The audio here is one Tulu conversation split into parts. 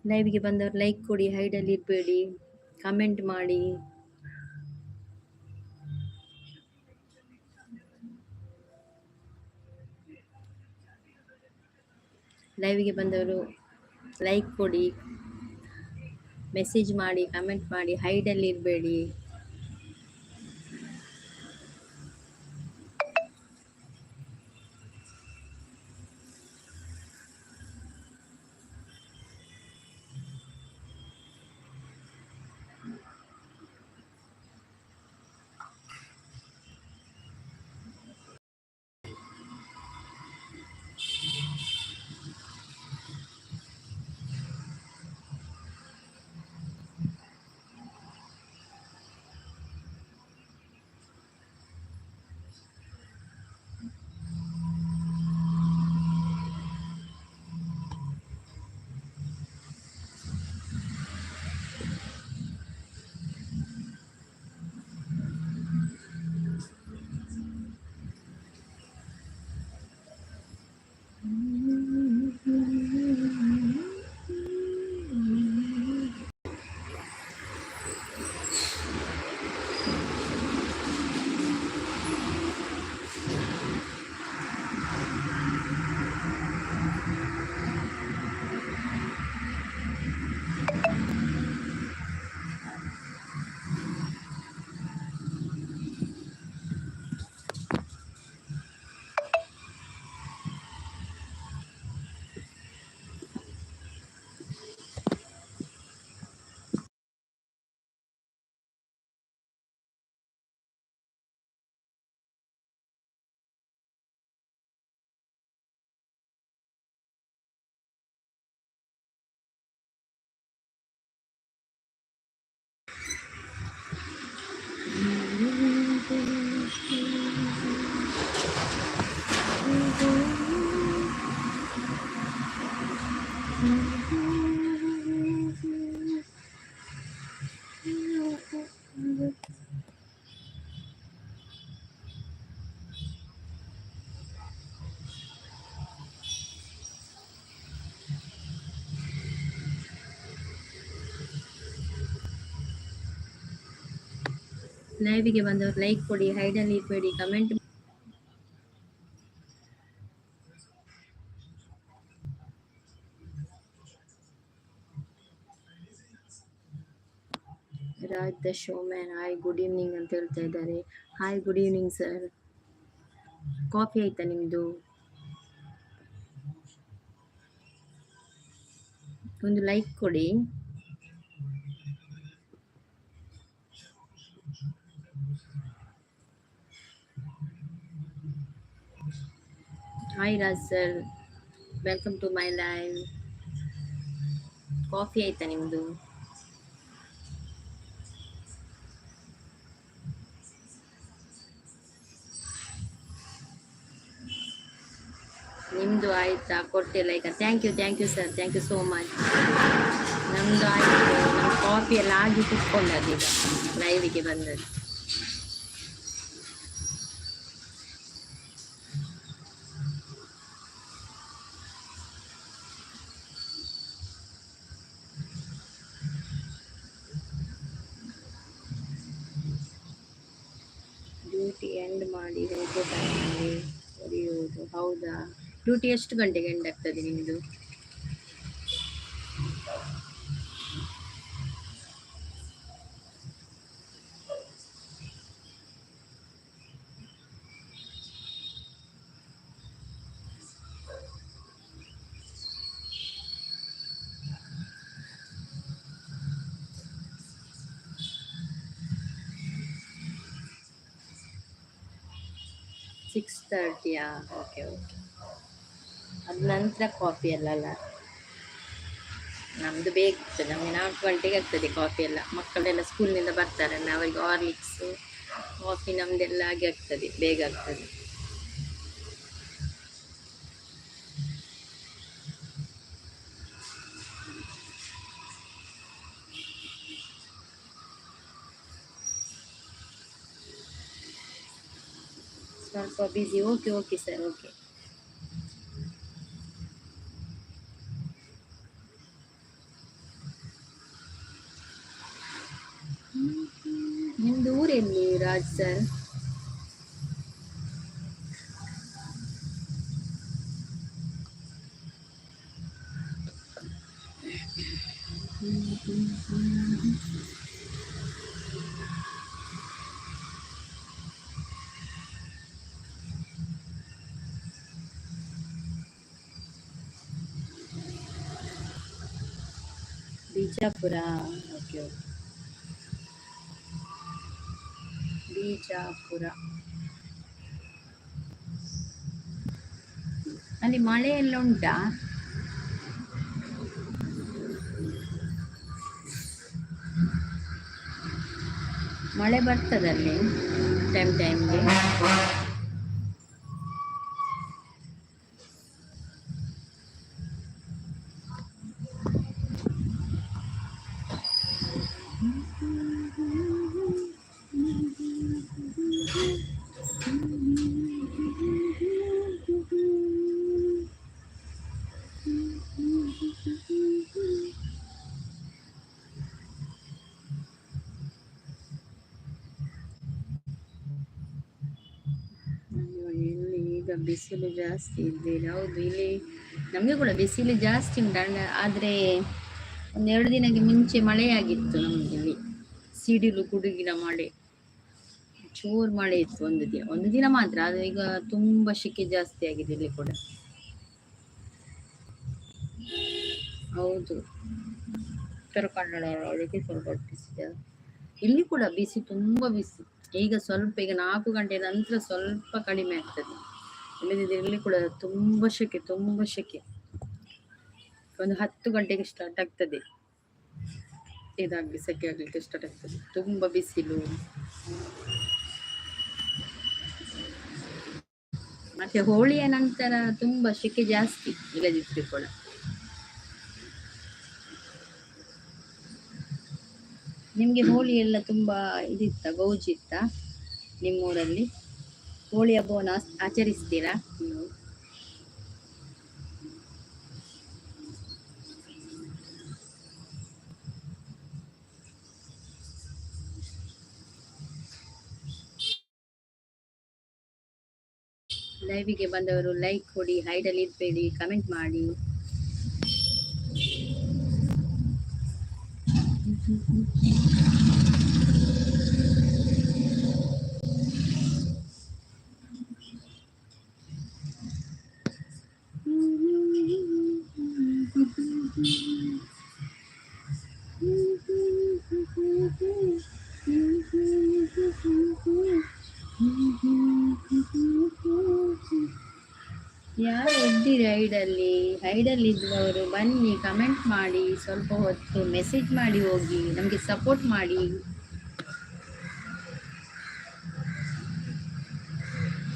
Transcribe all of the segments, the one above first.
ಲೈವ್ಗೆ ಬಂದವರು ಲೈಕ್ ಕೊಡಿ, ಹೈಡಲ್ಲಿ ಇರಬೇಡಿ, ಕಮೆಂಟ್ ಮಾಡಿ. ಲೈವ್ಗೆ ಬಂದವರು ಲೈಕ್ ಕೊಡಿ, ಮೆಸೇಜ್ ಮಾಡಿ, ಕಮೆಂಟ್ ಮಾಡಿ, ಹೈಡಲ್ಲಿ ಇರಬೇಡಿ. ಲೈವಿಗೆ ಬಂದವರು ಲೈಕ್ ಕೊಡಿ, ಹೈಡಲ್ಲಿ ಇರಬೇಡಿ, comment. Raj the showman, hi good evening ಅಂತ ಹೇಳ್ತಾ ಇದ್ದಾರೆ. Hi good evening sir. Coffee ಆಯ್ತಾ ನಿಮ್ಮದು? ಒಂದು ಲೈಕ್ ಕೊಡಿ. Hi Raj sir, welcome to my live. Coffee ಆಯ್ತಾ ನಿಮ್ಮದು? ನಿಮ್ಮದು ಆಯ್ತಾ? ಕೊಟ್ಟೆ like. Thank you, thank you sir, thank you so much. ನಮ್ಮದು ಆಯಿತು, ನಮ್ಮ ಕಾಫಿ ಎಲ್ಲ ಆಗಿ ಕುತ್ಕೊಂಡದ್ದು ಈಗ ಲೈವಿಗೆ ಬಂದದ್ದು. ಡ್ಯೂಟಿ ಎಂಡ್ ಮಾಡಿ ಹೋಗೋ ಟೈಮಲ್ಲಿ ಹೊಡೆಯುವುದು, ಹೌದಾ? ಡ್ಯೂಟಿ ಎಷ್ಟು ಗಂಟೆಗೆ ಎಂಡ್ ಆಗ್ತದೆ ನಿಮ್ಮದು? 6:30ಯಾ? Okay okay. ಅದ ನಂತರ ಕಾಫಿ ಎಲ್ಲ ಅಲ್ಲ? ನಮ್ಮದು ಬೇಗ ಆಗ್ತದೆ, ನಮಗೆ 4 ಗಂಟೆಗೆ ಆಗ್ತದೆ ಕಾಫಿ ಎಲ್ಲ. ಮಕ್ಕಳೆಲ್ಲ ಸ್ಕೂಲ್ನಿಂದ ಬರ್ತಾರಲ್ಲ, ಅವರಿಗೆ ಹಾರ್ಲಿಕ್ಸು ಕಾಫಿ ನಮ್ಮದೆಲ್ಲ ಹಾಗೆ ಆಗ್ತದೆ, ಬೇಗ ಆಗ್ತದೆ. ಸ್ವಲ್ಪ busy. Okay okay sir, okay. Raj sir. Bijapur, okay okay. Bijapur ಅಲ್ಲಿ ಮಳೆ ಎಲ್ಲ ಉಂಟಾ? ಮಳೆ ಬರ್ತದಲ್ಲಿ ಟೈಮ್ ಟೈಮ್ಗೆ? ಅಯ್ಯೋ, ಎಲ್ಲಿ ಈಗ ಬಿಸಿಲು ಜಾಸ್ತಿ ಇದ್ದೀರಿ. ಹೌದು, ಇಲ್ಲಿ ನಮಗೆ ಕೂಡ ಬಿಸಿಲು ಜಾಸ್ತಿ ಉಂಟು. ಆದರೆ ಒಂದೆರಡು ದಿನಕ್ಕೆ ಮುಂಚೆ ಮಳೆಯಾಗಿತ್ತು ನಮಗೆ ಇಲ್ಲಿ. ಸಿಡಿಲು ಗುಡುಗಿನ ಮಳೆ, ಜೋರು ಮಳೆ ಇತ್ತು ಒಂದು ದಿನ, ಒಂದು ದಿನ ಮಾತ್ರ. ಅದು ಈಗ ತುಂಬಾ ಶೆಕೆ ಜಾಸ್ತಿ ಆಗಿದೆ ಇಲ್ಲಿ ಕೂಡ. ಹೌದು, ಉತ್ತರ ಕನ್ನಡ ಅವರಿಗೆ ಸ್ವಲ್ಪ ಬಿಸಿ ಜಾಸ್ತಿ. ಇಲ್ಲಿ ಕೂಡ ಬಿಸಿ, ತುಂಬಾ ಬಿಸಿ. ಈಗ ಸ್ವಲ್ಪ, ಈಗ 4 ಗಂಟೆ ನಂತರ ಸ್ವಲ್ಪ ಕಡಿಮೆ ಆಗ್ತದೆ. ಇಲ್ಲದಿದ್ರೆ ಇಲ್ಲಿ ಕೂಡ ತುಂಬಾ ಶೆಕೆ, ತುಂಬಾ ಶೆಕೆ. ಒಂದು 10 ಗಂಟೆಗೆ ಸ್ಟಾರ್ಟ್ ಆಗ್ತದೆ, ಇದಾಗಿ ಸೆಕೆ ಆಗ್ಲಿಕ್ಕೆ ಸ್ಟಾರ್ಟ್ ಆಗ್ತದೆ. ತುಂಬಾ ಬಿಸಿಲು. ಮತ್ತೆ ಹೋಳಿಯ ನಂತರ ತುಂಬಾ ಶೆಕೆ ಜಾಸ್ತಿ, ಇಲ್ಲದಿದ್ರೆ ಕೂಡ. ನಿಮ್ಗೆ ಹೋಳಿ ಎಲ್ಲ ತುಂಬಾ ಇದಿತ್ತ, ಗೌಜಿತ್ತ ನಿಮ್ಮೂರಲ್ಲಿ? ಹೋಳಿ ಹಬ್ಬವನ್ನು ಆಚರಿಸ್ತೀರಾ ನೀವು? ಲೈವಿಗೆ ಬಂದವರು ಲೈಕ್ ಕೊಡಿ, ಹೈಡಲ್ಲಿ ಇರ್ಬೇಡಿ, ಕಮೆಂಟ್ ಮಾಡಿ. ಯಾರು ಇದ್ದೀರಿ ಹೈಡಲ್ಲಿ? ಹೈಡಲ್ಲಿ ಇದ್ದವರು ಬನ್ನಿ, ಕಮೆಂಟ್ ಮಾಡಿ, ಸ್ವಲ್ಪ ಹೊತ್ತು ಮೆಸೇಜ್ ಮಾಡಿ ಹೋಗಿ, ನಮಗೆ ಸಪೋರ್ಟ್ ಮಾಡಿ.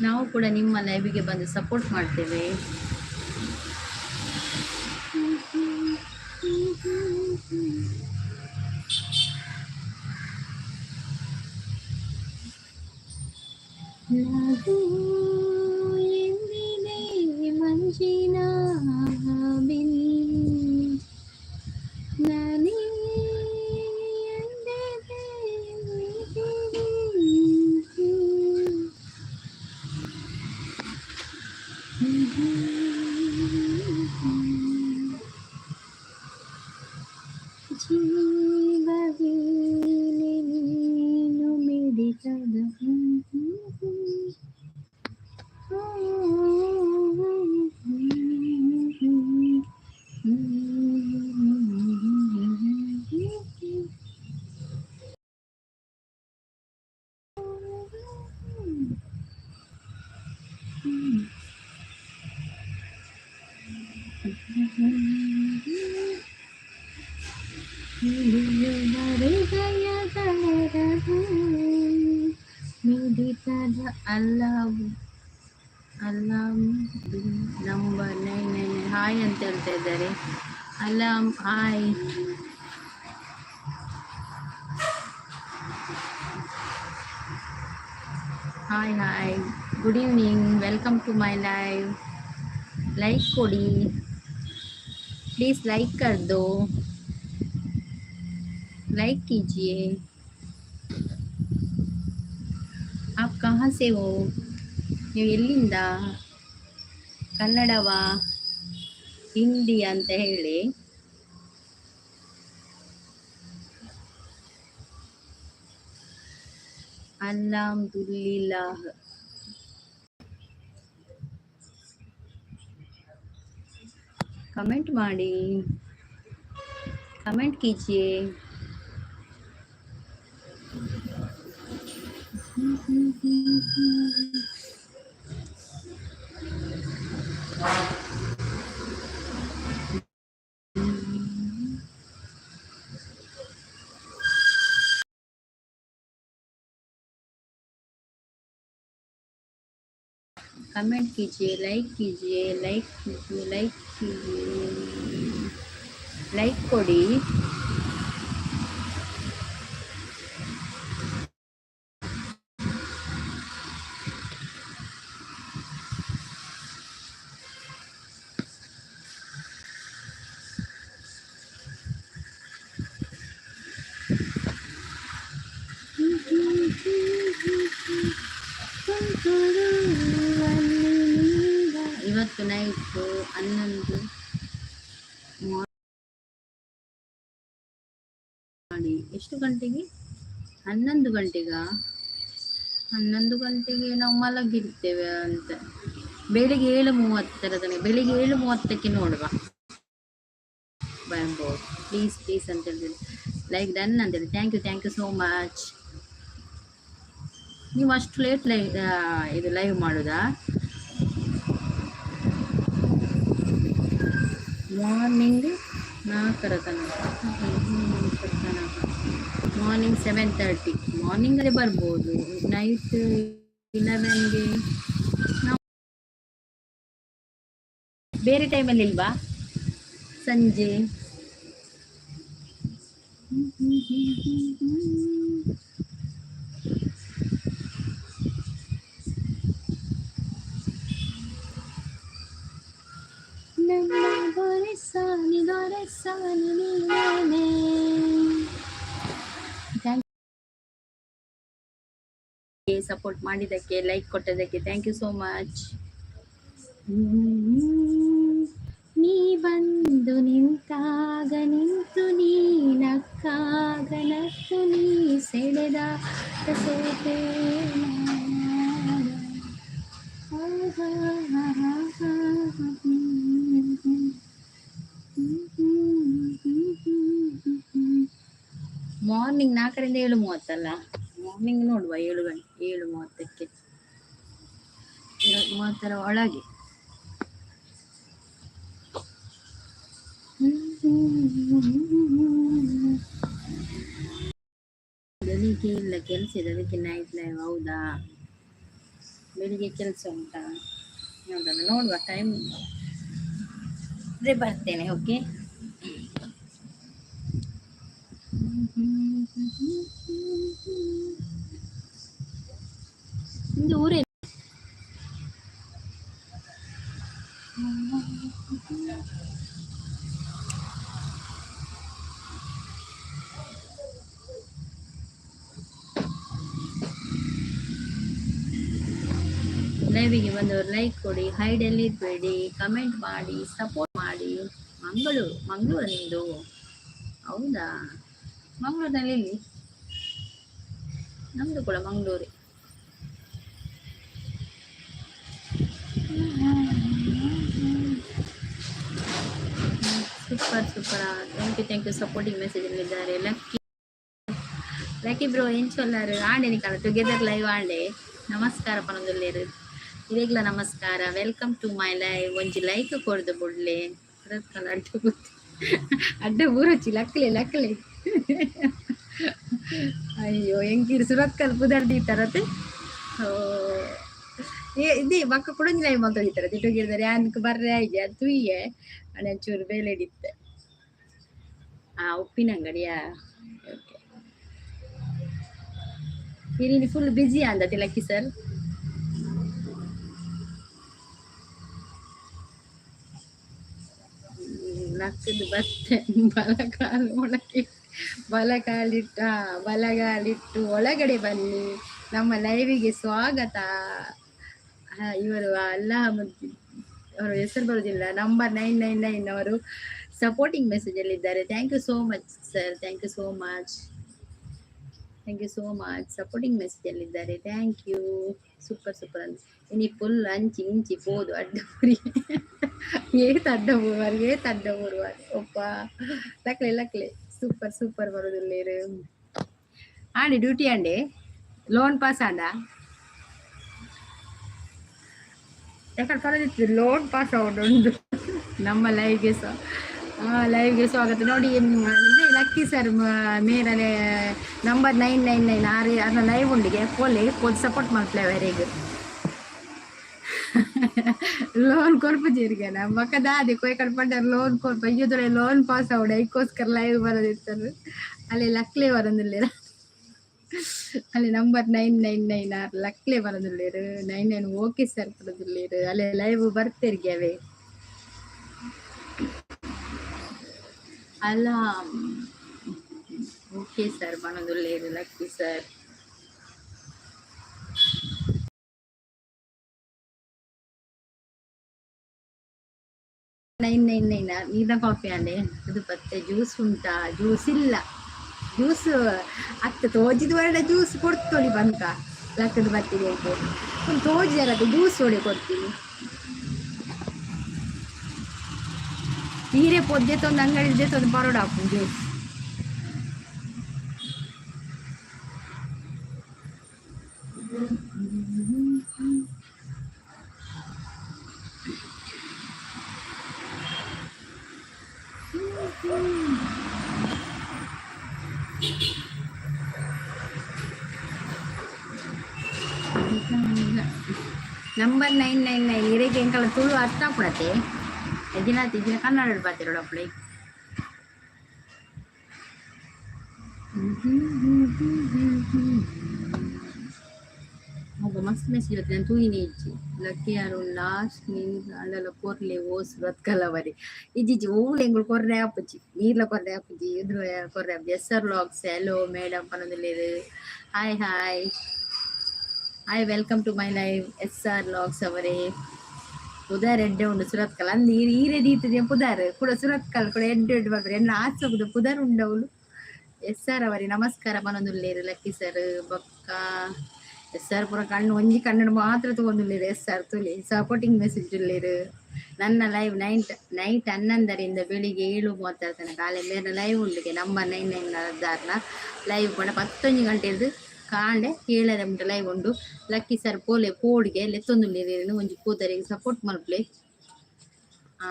ನಾವು ಕೂಡ ನಿಮ್ಮ ಲೈವಿಗೆ ಬಂದು ಸಪೋರ್ಟ್ ಮಾಡ್ತೇವೆ. ಮಂಜಿನ ಜೀವವೀಣೆ ನೀನು ಮಿಡಿತದ. ಮಿಡಿತದ. ಅಲ್ಲ ಅಲ್ಲ, ನಂಬರ್ 999 ಹಾಯ್ ಅಂತ ಹೇಳ್ತಾ ಇದ್ದಾರೆ. ಅಲ್ಲ, hi hi hi, good evening, welcome to my live. Like ಕೊಡಿ प्लीज, लाइक कर दो, लाइक कीजिए. कहाँ से हो? ನೀವು ಎಲ್ಲಿಂದ? ಕನ್ನಡವಾ, ಹಿಂದಿ ಅಂತ ಹೇಳಿ. ಅಲ್ಹಮ್ದುಲಿಲ್ಲಾಹ್. ಕಮೆಂಟ್ ಮಾಡಿ, ಕಮೆಂಟ್ कीजिए. कमेंट कीजिए, लाइक कीजिए, लाइक कीजिए, लाइक कीजिए, ಲೈಕ್ ಕೊಡಿ. ಇವತ್ತು ನೈಟು 11 ಮಾಡಿ. ಎಷ್ಟು ಗಂಟೆಗೆ? 11 ಗಂಟೆಗ? 11 ಗಂಟೆಗೆ ನಾವು ಮಲಗಿರ್ತೇವೆ ಅಂತ. ಬೆಳಿಗ್ಗೆ 7:30ರ ತನಕ, ಬೆಳಿಗ್ಗೆ 7:30ಕ್ಕೆ ನೋಡುವ. ಬರ್ಬೋದು. ಪ್ಲೀಸ್ ಪ್ಲೀಸ್ ಅಂತ ಹೇಳಿದ್ರೆ ಲೈಕ್ ಡನ್ ಅಂತೇಳಿ. Thank you, thank you so much. ನೀವು ಅಷ್ಟು ಲೇಟ್ ಲೈವ್, ಇದು ಲೈವ್ ಮಾಡೋದಾ? ಮಾರ್ನಿಂಗ್ 4ರ ತನಕ, 4ರ ತನಕ. ಮಾರ್ನಿಂಗ್ 7:30. ಮಾರ್ನಿಂಗಲ್ಲೇ ಬರ್ಬೋದು. ನೈಟ್ 11ಗೆ ನಾವು ಬೇರೆ ಟೈಮಲ್ಲಿ ಇಲ್ವಾ? ಸಂಜೆ. ನನ್ನ ದೊರೆಸಾನಿ ದೊರೆಸಾನಿ ನೀನೇ. Thank support ಮಾಡಿದ್ದಕ್ಕೆ, like ಕೊಟ್ಟದಕ್ಕೆ. Thank you so much. ನೀ ಬಂದು ನಿಂತಾಗ ನಿಂತು, ನೀ ನಕ್ಕಾಗ ನಕ್ಕು, ನೀ ಸೆಳೆದ ಸೋತೆ. ಮಾರ್ನಿಂಗ್ 4ರಿಂದ 7:30ಲ್ಲ? ಮಾರ್ನಿಂಗ್ ನೋಡುವ, 7 ಗಂಟೆ, 7:30ಕ್ಕೆ, 7:30ರ ಒಳಗೆ. ಬೆಳಿಗ್ಗೆ ಇಲ್ಲ, ಕೆಲಸ ಇದೆ, ಅದಕ್ಕೆ ನೈಟ್ ಲೈವ್. ಹೌದಾ? ಬೆಳಿಗ್ಗೆ ಕೆಲಸ ಉಂಟಾ? ನೋಡೋಣ, ನೋಡುವ. ಟೈಮ್ ಅದೇ ಬರ್ತೇನೆ. ಓಕೆ. ನಿಮ್ದು ಊರೇ? ಲೈವಿಗೆ ಬಂದವರು ಲೈಕ್ ಕೊಡಿ, ಹೈಡಲ್ಲಿ ಇರಬೇಡಿ, ಕಮೆಂಟ್ ಮಾಡಿ, ಸಪೋರ್ಟ್ ಮಾಡಿ. ಮಂಗಳೂರು? ಮಂಗಳೂರು ನಿಮ್ಮದು? ಹೌದಾ? ಮಂಗಳೂರಿನಲ್ಲಿ ಎಲ್ಲಿ? ನಮ್ಮದು ಕೂಡ ಮಂಗಳೂರೇ. Super, super. Thank you, thank you. Supporting message ಇದ್ದಾರೆ. ಲಕ್ಕಿ, ಲಕ್ಕಿ ಬ್ರೋ ಎಂಚೊಲ್ಲಾರು? ಆಂಡೆ ನಿಕಲ ಟುಗೆದರ್ ಲೈವ್ ಆಂಡೆ. ನಮಸ್ಕಾರ ಪನೊಂದುಲ್ಲೇರು ಇರೆಗ್ಲ. ನಮಸ್ಕಾರ, welcome to my live. ಒಂಜಿ ಲೈಕ್ ಕೊರ್ದು ಬುಡ್ಲೆ. ಅಡ್ಡ ಬುತ್ತಿ ಅಡ್ಡ ಬೂರೊಚ್ಚಿ. ಲಕ್ಲೆ ಲಕ್ಲೆ. ಅಯ್ಯೋ, ಎಂಕಿರ್ ಸುರತ್ಕಲ್ ಪುದರ್ ದೀತಾರತೆ. ಇದೇ ಬಕ್ಕ ಕುಡಂಜಿ ಲೈವ್ ಮಲ್ತೊಂದಿತ್ತರ ತಿಟ್ಟುಗಿರ್ತಾರೆ. ಯಾನ್ಕ್ ಬರ್ರೆ ಆಯ್ಜೆ, ಅದು ತೂಯೆ ಅಣ್ಣ ಚೂರು ಬೇಲೆ ಇಡಿತ್ತೆ. ಆ ಉಪ್ಪಿನ ಅಂಗಡಿಯಾ? ಓಕೆ. ಇಲ್ಲಿ ಫುಲ್ ಬಿಸಿ ಅಂದ ತಿಲಕ್ಕಿ ಸರ್. ನಕ್ಕದು ಬತ್ತೆ. ಬಲಕಾಲು ಒಳಗೆ, ಬಲಗಾಲಿಟ್ಟು, ಬಲಗಾಲಿಟ್ಟು ಒಳಗಡೆ ಬನ್ನಿ. ನಮ್ಮ ಲೈವಿಗೆ ಸ್ವಾಗತ. ಇವರು ಅಲ್ಲ, ಅವರ ಹೆಸರು ಬರೋದಿಲ್ಲ. ನಂಬರ್ 999 ಅವರು ಸಪೋರ್ಟಿಂಗ್ ಮೆಸೇಜ್ ಅಲ್ಲಿ ಇದ್ದಾರೆ. Thank you so much, sir. Thank you so much, thank you so much. Supporting message ಅಲ್ಲಿ ಇದ್ದಾರೆ. Thank you. Super super ಅಂತ ಇನಿ ಫುಲ್ ಅಂಚಿ ಇಂಚಿ ಪೋದು ಅಡ್ಡ ಪುರಿ ಏತ್ ಅಡ್ಡ ಬೂರುವಾರ್, ಏತ್ ಅಡ್ಡ ಬೂರುವಾರ್. ಒಪ್ಪ ಲಕ್ಲೆ ಲಕ್ಲೆ. ಸೂಪರ್ ಸೂಪರ್ ಬರೋದಿಲ್ಲೇರು. ಆಂಡಿ ಡ್ಯೂಟಿ ಆಂಡೆ, ಲೋನ್ ಪಾಸ್ ಆಂಡ. ಯಾಕಂದ್ರೆ ಪರದಿತ್ತು ಲೋನ್ ಪಾಸ್ ಉಂಟು. ನಮ್ಮ ಲೈವ್ಗೆ ಸಹ ಲೈವ್ಗೆ ಸ್ವಾಗತ. ನೋಡಿ, ಲಕ್ಕಿ ಸರ್ ಮೇರನೆ ನಂಬರ್ 999 ಆರು ಅನ್ನ ಲೈವ್ ಉಂಡಿಗೆ ಪೋಲೆ ಪೋದು ಸಪೋರ್ಟ್ ಮಾಡ್ಪ್ಲೆ. ಅವರಿಗೆ ಲೋನ್ ಕೊರ್ಪುಜೀರಿಗೆ ಬೊಕ್ಕ ದಾದಿ ಕೊಯ್ ಕಡ್ಪಂಡ ಲೋನ್ ಕೊರ್ಪ. ಅಯ್ಯೋದೊಳೆ ಲೋನ್ ಪಾಸ್ ಆವಡೆ, ಐಕೋಸ್ಕರ ಲೈವ್ ಬರೋದಿತ್ತರು. ಅಲ್ಲಿ ಲಕ್ಲೆ ಬರೋದಿಲ್ಲ. ಅಲ್ಲಿ ನಂಬರ್ 999 ಆರ್ ಲಕ್ಲೆ ಬರೋದಿಲ್ಲೇರು. 99 ಓಕೆ ಸರ್ ಬರೋದಿಲ್ಲೇರು. ಅಲ್ಲಿ ಲೈವ್ ಬರ್ತೀರಿಗೆ ಅವೇ ಅಲ್ಲ. ಓಕೆ ಸರ್ ಬರೋದಿಲ್ಲೇರು ಲಕ್ಕಿ ಸರ್. 999 ನೀರಿನ ಕಾಫಿ ಅಂಡೆ ಅದು ಪತ್ತೆ. ಜ್ಯೂಸ್ ಉಂಟಾ? ಜ್ಯೂಸ್ ಇಲ್ಲ. ಜ್ಯೂಸ್ ಅತ್ತ ತೋಜಿದ ವರ್ಡ ಜ್ಯೂಸ್ ಕೊಡ್ತೋಳಿ ಬಂಕ ಲಕ್ಕದ ಬತ್ತಿದೆ. ಒಂದು ತೋಜಿದಾರ ಜ್ಯೂಸ್ ಒಡೆ ಕೊಡ್ತೀನಿ. ನೀರೇ ಪೊದ್ದೆ ತೊಂದು ಅಂಗಡಿ ತೊಂದು ಪರೋಡ ಹಾಕು ಜ್ಯೂಸ್. ನಂಬರ್ 999 ಇರೆಗೆ ಎಂಕಲ ತುಳು ಅರ್ಥ ಕೊಡತೆ. ದಿನ ದಿನ ಕನ್ನಡ ಬಾತಿರೋಡಪ್ಪಳಿ. ಒಬ್ಬ ಮಸ್ತ್ ಮೆಸೇಜ್ ಬರ್ತದೆ, ನಾನು ತೂಯಿನೇ ಇಜ್ಜಿ. ಲಕ್ಕಿ ಅರುಣ್ ಲಾಸ್ಟ್ ನೀರ್ ಅಂಡಲ ಕೊರ್ಲೆ ಓಸ್ ಬತ್ಕಲವರಿ. ಇಜ್ಜಿಜ್ಜಿ, ಓಲು ಎಂಗುಲು ಕೊರ್ರೆ ಆಪುಜಿ, ನೀರ್ಲ ಕೊರ್ರೆ ಆಪುಜಿ, ಎದುರು ಕೊರ್ರೆ ಆಪುಜಿ. S R vlogs hello madam ಪನೊಂದುಲ್ಲೆರ್. Hi hi hi, welcome to my live. S R vlogs ಅವರೇ, ಪುದಾರ್ ಎಡ್ಡೆ ಉಂಡು ಸುರತ್ಕಲ್ ಅಂದ್ ಈರ್ ಈರೆ ದೀತದೆ. ಪುದಾರ್ ಕೂಡ ಸುರತ್ಕಲ್ ಕೂಡ ಎಡ್ಡೆ ಎಡ್ಡೆ ಬರ್ಪೆರ್. ಎನ್ನ ಆಚೆ ಪುದರ್ ಉಂಡವುಲು. ಎಸ್ ಆರ್ ಅವರೇ ನಮಸ್ಕಾರ ಪನೊಂದುಲ್ಲೆರ್. ಲಕ್ಕಿ ಸರ್ ಬೊಕ್ಕ ಎಸ್ ಆರ್ ಪೂರ ಕಣ್ಣು ಒಂಜಿ ಕಣ್ಣು ಮಾತ್ರ ತಗೊಂಡುಲ್ಲೆರ್. ಎಸ್ ಆರ್ ತುಲಿ ಸಪೋರ್ಟಿಂಗ್ ಮೆಸೇಜ್ ಉಲ್ಲೆರ್. ನನ್ನ ಲೈವ್ ನೈಟ್ ನೈಟ್ 11ರಿಂದ ಬೆಳಿಗ್ಗೆ 7:30ರ ತನಕ. ಅಲೆ ಮೇರೆ ಲೈವ್ ಉಂಡುಗೆ. ನಂಬರ್ 99 ದಾರ್ನ ಲೈವ್ ಪಂಡ 11 ಗಂಟೆರ್ದ್ ಕಾಂಡೆ 7:30 ಮುಟ ಲೈವ್ ಉಂಡು. ಲಕ್ಕಿ ಸರ್ ಪೋಲೆ ಪೋಡಿಗೆ ಲೆತ್ತೊಂದುಲ್ಲೆರ್. ಒಂಜಿ ಪೂತರಿಗೆ ಸಪೋರ್ಟ್ ಮಲ್ಪುಲೆ.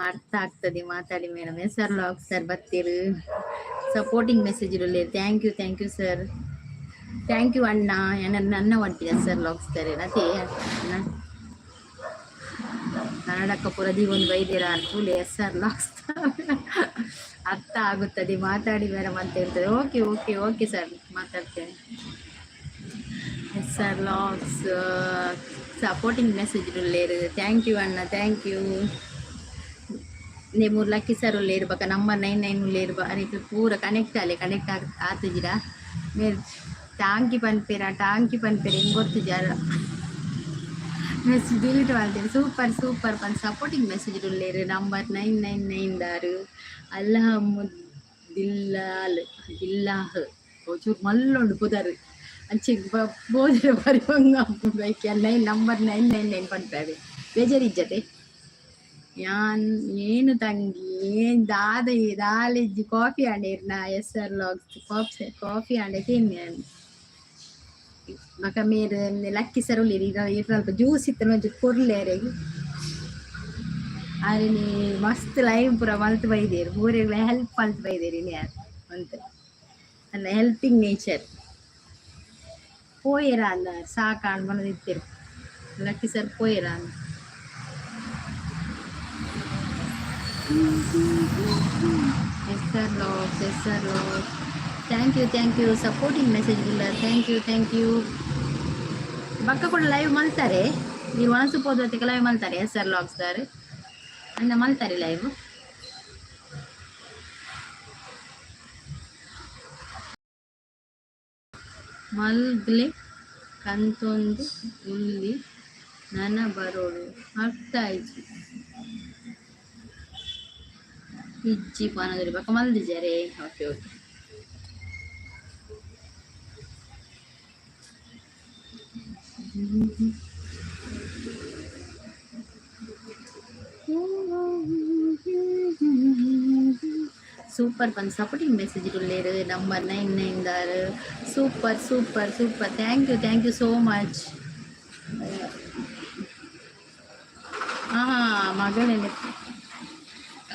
ಅರ್ಥ ಆಗ್ತದೆ, ಮಾತಾಡಿ ಮೇಡಮ್. ಎಸ್ ಆರ್ ಲಾಗ್ ಸರ್ ಬತ್ತೀರು, ಸಪೋರ್ಟಿಂಗ್ ಮೆಸೇಜ್ ಉಲ್ಲೆರ್. Thank you, thank you sir, thank you ಅಣ್ಣ. ನನ್ನ ಪನ್ಪಿನ ಎಸ್ ಆರ್ ಲಾಗ್ಸ್ ಸರ್ ಅದೇ ಅಣ್ಣ. ಕನ್ನಡಕ್ಕ ಪೂರ ದೀವೊಂದು ಬೈದಿರ ತೂಲೆ. ಎಸ್ ಆರ್ ಲಾಗ್ಸ್ ಅರ್ಥ ಆಗುತ್ತದೆ, ಮಾತಾಡಿ ಮೇಡಮ್ ಅಂತ ಹೇಳ್ತದೆ. ಓಕೆ ಓಕೆ ಓಕೆ ಸರ್, ಮಾತಾಡ್ತೇನೆ. S R logs supporting message ಉಲ್ಲೇರು. Thank you ಅಣ್ಣ, thank you. ಮೂರು ಲಕ್ಕಿ ಸರ್ ಉಲ್ಲೇರು ಬೊಕ್ಕ ನಂಬರ್ 99 ಉಲ್ಲೇರು. ಅರೆಕ್ ಪೂರ ಕನೆಕ್ಟ್ ಆಲೆ, ಕನೆಕ್ಟ್ ಆತುಜಿಡ ಮೇರ್ ಟಾಂಕಿ ಪನ್ಪೆರ, ಟಾಂಕಿ ಪನ್ಪೆರ ಎಂಕ್ ಗೊತ್ತುಜಾರ. ಮೆಸೇಜ್ ಡಿಲೀಟ್ ಮಲ್ತೆರ್. ಸೂಪರ್ ಸೂಪರ್ ಪನ್ ಸಪೋರ್ಟಿಂಗ್ ಮೆಸೇಜ್ ಉಲ್ಲೇರು. ನಂಬರ್ 999 ದಾರು ಅಲ್ಹಮ್ದುಲಿಲ್ಲಾಹ್ ಜಿಲ್ಲಾಹ್ ಚೂರು ಮಲ್ಲುಂಡು ಪುದರ್. ಅಂಚೆ ಬೋದರೆ ಬಾರಿ ಬಂಗ ಆಪುಂಡು. ಐಕ್ ನಂಬರ್ 999 ಪನ್ಪೆ. ಬೇಜಾರಿಜ್ಜತೆ ಯಾನ್ ಏನು ತಂಗಿ ಏನ್ ದಾದ ದಾಲಿಜ್ಜಿ. ಕಾಫಿ ಆಂಡ S R logs coffee coffee ಆಂಡ ಕೇನ್ನೆ. ಬೊಕ ಮೇರ್ ಲಕ್ಕಿ ಸರ್ ಉಲ್ಲೆರ್. ಇರ್ ಅಲ್ಪ ಜ್ಯೂಸ್ ಇತ್ತುಂಡ ಒಂಜಿ ಕೊರ್ಲೆ ಅರೆಗ್. ಆರೆನಿ ಮಸ್ತ್ ಲೈವ್ ಪೂರ ಮಲ್ತ್ ಬೈದೆರ್. ಪೂರೆಗ್ಲ ಹೆಲ್ಪ್ ಮಲ್ತ್ ಬೈದೆರ್ ಇನಿ ಆರ್ ಒಂತೆ. ಅಲ್ಲ ಹೆಲ್ಪಿಂಗ್ ನೇಚರ್. ಪೋಯೆರ ಅಂದ ಸಾಕಾಂಡ್ ಪನೊಂದಿತ್ತೆರ್. ಲಕ್ಕಿ ಸರ್ ಪೋಯೆರ ಅಂದ್. S R logs, S R logs, thank you, thank you. Supporting message ಇಲ್ಲ. Thank you, thank you. ಬೊಕ್ಕ ಕೂಡ ಲೈವ್ ಮಲ್ತಾರೆ. ನೀವು ಒಣಸು ಪೋದೊತ್ತಿಗೆ ಲೈವ್ ಮಲ್ತಾರೆ. ಎಸ್ ಆರ್ ಲಾಗ್ಸ್ ದಾರ್ ಅಂದ ಮಲ್ತಾರೆ ಲೈವ್. ಮಲ್ಗ್ಲೆ. ಕಂತೊಂದು ಉಲ್ಲಿ ನನ ಬರೋಡು ಅರ್ಥ ಆಯ್ತು ಇಜ್ಜಿ ಪನದರಿ ಬೊಕ ಮಲ್ದಿಜಾರೆ. Okay okay. Super ಪಂದ್ ಸಪೋರ್ಟಿಂಗ್ ಮೆಸೇಜ್ ಉಲ್ಲೇರು ನಂಬರ್ ನೈನ್ ನೈನ್ ದಾರ್. Super super super, thank you, thank you so much. ಮಗಳೆನ್ನೆ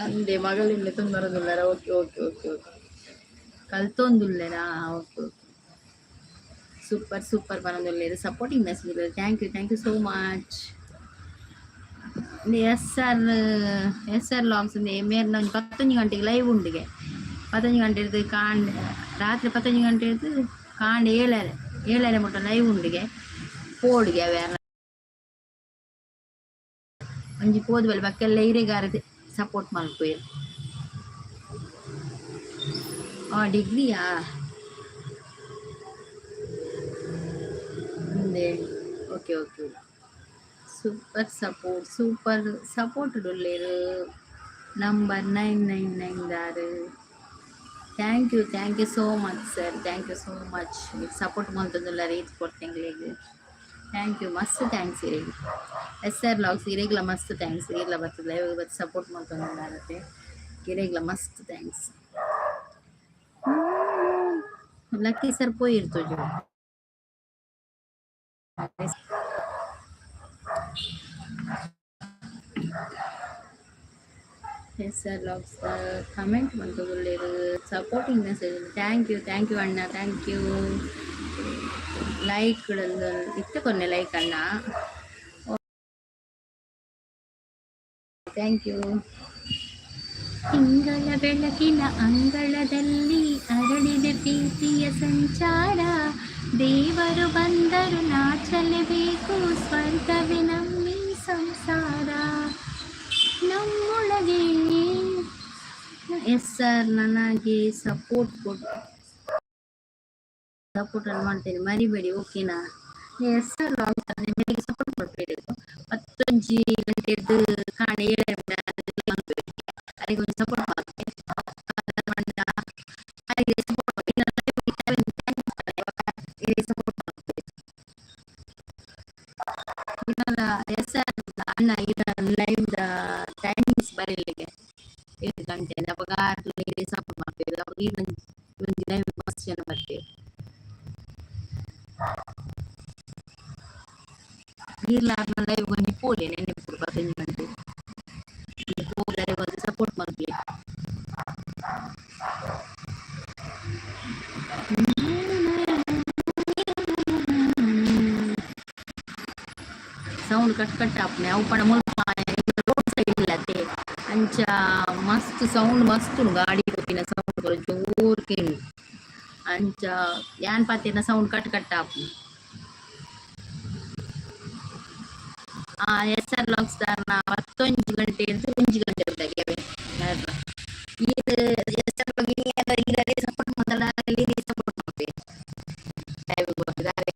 ಅಂದೆ ಮಗಳೆನ್ನೆ ತೊಂದರದುಲ್ಲಾರ. ಓಕೆ ಓಕೆ ಓಕೆ ಓಕೆ, ಕಲ್ತೊಂದುಲ್ಲೆರಾ. ಓಕೆ ಓಕೆ, ಸೂಪರ್ ಸೂಪರ್ ಪನೊಂದುಲ್ಲೆರ್, supporting message. Thank you, thank you so much. S R S R vlogs ಮೇರ್ನ ಒಂಜಿ ಪತ್ತೊಂಜಿ ಗಂಟೆಗೆ ಲೈವ್ ಉಂಡಿಗೆ. ಪತ್ತೊಂಜಿ ಗಂಟೆ ಹಿಡ್ದು ಕಾಂಡ್ ರಾತ್ರಿ ಪತ್ತೊಂಜಿ ಗಂಟೆ ಹಿಡ್ದು ಕಾಂಡೆ ಏಳರೆ ಏಳರೆ ಮುಟ್ಟ ಲೈವ್ ಉಂಡಿಗೆ ಪೋಡಿಗೆ. ಅವ್ಯಾರ ಒಂಜಿ ಪೋದು ಬಲೆ ಬಕ್ಕೆಲ್ಲ ಇರೆಗಾರದೆ ಸಪೋರ್ಟ್ ಮಲ್ಪುವೆರ್. ಆ ಡಿಗ್ರಿಯಾ ಮುಂದೆ. Okay okay, super support, super support ಉಲ್ಲೇರು ನಂಬರ್ ನೈನ್ ನೈನ್ ನೈನ್ ದಾರು. Thank you, thank you so much sir, thank you so much. Support ಮಲ್ತೊಂದುಲ್ಲಾರ್ ಈತ್ ಕೊಡ್ತೆಂಗ್ಲೆಗ್. Thank you, ಮಸ್ತ್ thanks ಇರೆಗ್. ಎಸ್ ಆರ್ ವ್ಲಾಗ್ಸ್ ಇರೆಗ್ಲ ಮಸ್ತ್ thanks. ಇರ್ಲ ಬರ್ತದೆ ಲೈವ್ ಬತ್ತು ಸಪೋರ್ಟ್ ಮಲ್ತೊಂದುಲ್ಲಾರತೆ, ಇರೆಗ್ಲ ಮಸ್ತ್ thanks. Lucky sir ಪೋಯಿರ್ ತೋಜು. ಎಸ್ ಆರ್ ವ್ಲಾಗ್ಸ್ ಕಮೆಂಟ್ ಮಲ್ತೊಂದುಲ್ಲೆರ್, supporting message. Thank you, thank you ಅಣ್ಣ, thank you. Like ಇತ್ತೆ ಕೊನ್ನೆ ಲೈಕ್ ಅಣ್ಣ, thank you. ತಿಂಗಳ ಬೆಳಕಿನ ಅಂಗಳದಲ್ಲಿ ಅರಳಿದೆ ಪ್ರೀತಿಯ ಸಂಚಾರ. ದೇವರು ಬಂದರು ನಾಚಲೇಬೇಕು, ಸ್ವರ್ಗವೇ ನಮ್ಮಿ ಸಂಸಾರ ನಮ್ಮೊಳಗೆ. ಎಸ್ ಸರ್, ನನಗೆ ಸಪೋರ್ಟ್ ಕೊಡು, ಸಪೋರ್ಟ್ ಅನ್ನು ಮಾಡ್ತೇನೆ, ಮರಿಬೇಡಿ, ಓಕೆನಾ? ಎಸ್ ಸರ್, ನಿಮಗೆ ಸಪೋರ್ಟ್ ಕೊಡ್ಬೇಕು. ಪತ್ತೊಂಜಿ ಗಂಟೆದ್ದು ಕಾಣೆ ಏಳು ಅರೆಗೊಂಜಿ ಸಪೋರ್ಟ್ ಮಾಡ್ತೇನೆ. ಸಪೋರ್ಟ್ ಎಸ್ ಆರ್ ಅಣ್ಣ, ಇದು ಲೈವ್ ಟೈಮಿಂಗ್ಸ್ ಬರಲಿಕ್ಕೆ 7 ಗಂಟೆ ಅವಾಗ ಸಪೋರ್ಟ್ ಮಾಡ್ತೇವೆ. ಅವಾಗ ಈ ಒಂಜಿ ಲೈವ್ ಮಸ್ತ್ ಜನ ಬರ್ತೇವೆ. ಈರ್ಲ ಲೈವ್ ಒಂಜಿ ಪೋಲೆ ನೆನ್ನೆ ಪೂರ 15 ಗಂಟೆ ಪೋಲೆ ಸಪೋರ್ಟ್ ಮಲ್ಪುಲೆ. ಸೌಂಡ್ ಕಟ್ ಕಟ್ ಆಪುನೆ ಅವು ಪಂಡ ಮುಲ್ಪ ರೋಡ್ ಸೈಡ್ ಇಲ್ಲತೆ, ಅಂಚ ಮಸ್ತ್ ಸೌಂಡ್ ಮಸ್ತ್ ಉಂಡು. ಗಾಡಿ ಪೋಪಿನ ಸೌಂಡ್ ಪೂರ ಜೋರು ಕೇಂಡು. ಅಂಚ ಯಾನ್ ಪಾತೆರ್ನ ಸೌಂಡ್ ಕಟ್ ಕಟ್ ಆಪುಂಡು. ಎಸ್ ಆರ್ ವ್ಲಾಗ್ಸ್ ದಾರ್ನ ಪತ್ತೊಂಜಿ ಗಂಟೆ ಹಿಡ್ದು 1 ಗಂಟೆ ಉಂಡಗೆ. ಈರ್ ಎಸ್ ಆರ್ ಈರೇ ಸಪೋರ್ಟ್ ಮಲ್ತಡ ಸಪೋರ್ಟ್ ಮಲ್ಪುವೆ ಲೈವ್ ದಾರೆ.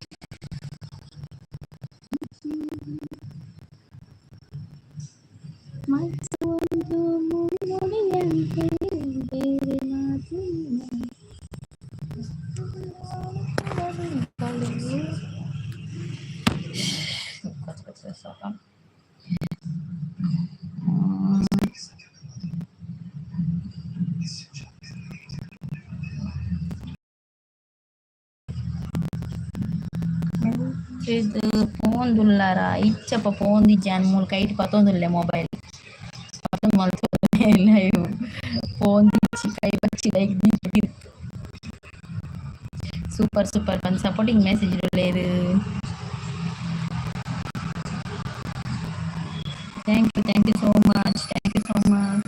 ಮನಸ್ಸೊಂದು ಮುನ್ನುಡಿಯಂತೆ ಬೇರೆ ಮಾತಿಲ್ಲ. ಇದು ಪೋಂದುಲ್ಲಾರ ಇಚ್ಚಪ್ಪ ಪೋಂದಿಜ್ಜಾನ್ ಮೂಲು ಕೈಟ್ ಪತ್ತೊಂದುಲ್ಲೆ ಮೊಬೈಲ್ ಪತ್ತೊಂದು ಮಲ್ತೊಂದುಲ್ಲೆ ಲೈವ್. ಫೋನ್ ದಿಚ್ಚಿ ಕೈ ಬಚ್ಚಿ ಲೈಕ್ ದೀಪ. ಸೂಪರ್ ಸೂಪರ್ ಪಂದ್ ಸಪೋರ್ಟಿಂಗ್ ಮೆಸೇಜ್ ಉಲ್ಲೆರ್. Thank you, thank you so much, thank you so much.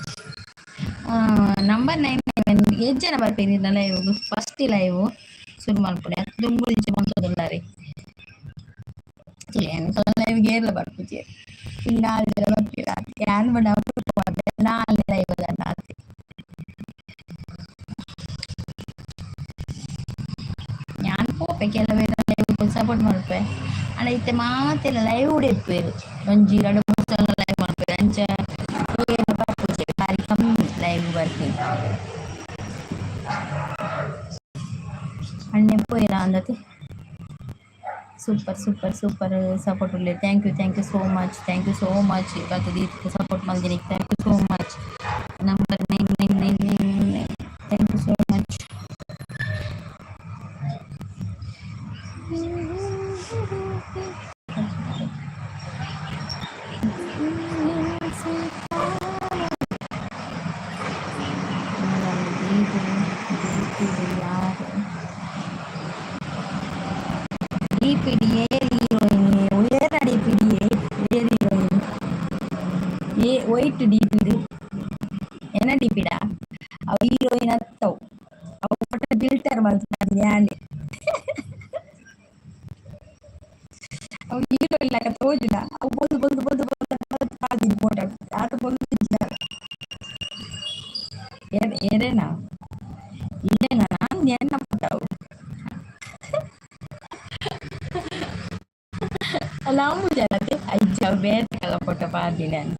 Number nine nine ಏತ್ ಜನ ಬರ್ಪೇರು live? First live ಶುರು ಮಲ್ಪೊಡೆ ಅತ್ ದುಂಬು ಇಂಚ ಮಲ್ತೊಂದುಲ್ಲಾರೆ. ಎಂಕಲ್ನ ಲೈವ್ ಏರ್ಲ ಬರ್ಪುಜೆರ್, ಈ ನಾಲ್ ಜನ ಬರ್ಪೆರ್ ಆತೆ. ಯಾನ್ ಪಂಡ ಅಪರೂಪ ಬರ್ಪೆ, ನಾಲ್ನೇ ಲೈವ್ ಆತೆ. ಯಾನ್ ಪೋಪೆ ಕೆಲವೆರ್ ಲೈವ್. ಸಪೋರ್ಟ್ ಮಲ್ಪೆ. ಆಂಡ ಇತ್ತೆ ಮಾತೆಲ್ಲ ಲೈವ್ ಇಪ್ಪುವೆರ್ ಒಂಜಿ ರಡ್ಡ್ ಮೂಜಿ ಸಲ ಲೈವ್ ಮಲ್ಪುವೆರ್ ಅಂಚ ತೂಯೆರೆ ಬರ್ಪುಜಿ ಬಾರಿ ಕಮ್ಮಿ ಲೈವ್ ಬರ್ಪಿನಿ. ಅಣ್ಣೆ ಪೋಯೆರಾ ಅಂದತೆ. ಸೂಪರ್ ಸೂಪರ್ ಸೂಪರ್ ಸಪೋರ್ಟ್ ಉಲ್ಲೆ. Thank you, thank you so much, thank you so much. ಬತ್ತುದು support ಮಲ್ದಿನಿಕ್ thank you so much. Number 999999, thank you so much. ಯಾರು ಡಿಪಿಡಿ ಹೀರೋಯಿನ್? ಏರ ಡಿಪಿಡಿ ಏರ್ ಹೀರೋಯಿನ್? ಏ ವೈಟ್ ಡಿಪಿಡಿ ಎನ್ನ ಡಿಪಿಡ? ಅವು ಹೀರೋಯಿನ್ ಅತ್ತವು, ಅವು ಫೋಟೋ ಫಿಲ್ಟರ್ ಮಲ್ತುನ ಯಾನೆ. ಅವು ಹೀರೋಯಿನ್ ಲೆಕ್ಕ ತೋಜುನ. ಅವು ಬೊಲ್ದು ಬೊಲ್ದು ಬೊಲ್ದು ಬೊಲ್ದು ಪಾಡ್ದಿನಿ ಫೋಟೋ, ಆತ್ ಬೊಲ್ದು ಇಜ್ಜ. ಏರೇನಾ ಇರೇನಾ ನಾನ್ ಎನ್ನ ಫೋಟೋ ಅವು? ಅಲ್ಲ ಅಂಬುಜನತೆ ಅಜ್ಜ ಅವು ಬೇತೆ ಫೋಟೋ ಪಾಡ್ದಿನಿ ನಾನು.